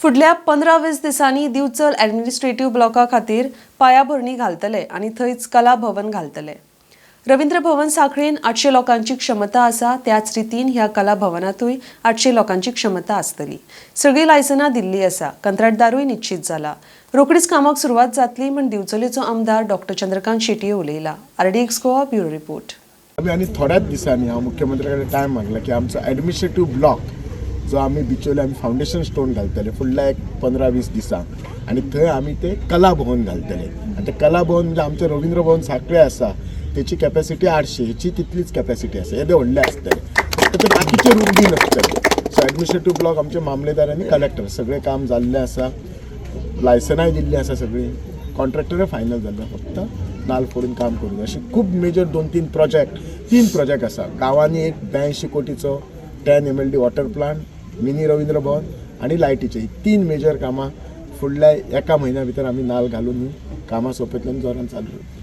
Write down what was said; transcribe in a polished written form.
फुडल्या 15-20 दिसांनी दिवचल ॲडमिनिस्ट्रेटिव्ह ब्लॉका खातीर पायाभरणी घालतले आनी थंयच कला भवन घालतले. रवींद्र भवन सांखळेन 800 लोकांची क्षमता आसा, त्याच रितीन ह्या कला भवनातूय 800 लोकांची क्षमता आसतली. सगळीं लायसनां दिल्ली आसा, कंत्राटदारूय निश्चीत जाला. रोखडीच कामाक सुरवात जातली म्हण दिवचलेचो आमदार डॉक्टर चंद्रकांत शेटये उलयला. RDX Goa, bureau report. आमी आनी थोड्याच दिसांनी, हांव मुख्यमंत्र्या कडेन टायम मागला की आमचो एडमिनिस्ट्रेटीव ब्लॉक जो आमी बिचोले, आमी फावंडेशन स्टोन घालतले फुडल्या एक 15-20 दिसांक आनी थंय आमी ते कला भवन घालतले. आनी ते कला भवन म्हणजे आमचें रवींद्र भवन सांखळे आसा, तेची कॅपॅसिटी 800, हेची तितलीच कॅपॅसिटी आसा, येदे व्हडले आसतले, फक्त ते बाकीचे रूम बी नासतले. सो एडमिनिस्ट्रेटीव ब्लॉक आमचे मामलेदार आनी कलेक्टर, सगळें काम जाल्लें आसा, लायसनाय दिल्लीं आसा, सगळीं कॉन्ट्रॅक्टरूय फायनल जाल्ले, फक्त नाल फोडून काम करूं. अशे खूब मेजर दोन तीन प्रोजेक्ट, तीन प्रोजेक्ट आसा गांवांनी. एक 82 कोटीचो 10 MLD water plant, mini Ravindra Bhavan आनी लायटीचे, ही तीन मेजर कामां फुडल्या एका म्हयन्या भितर आमी नाल घालून ही कामां सोंपयतले आनी जोरान चालू.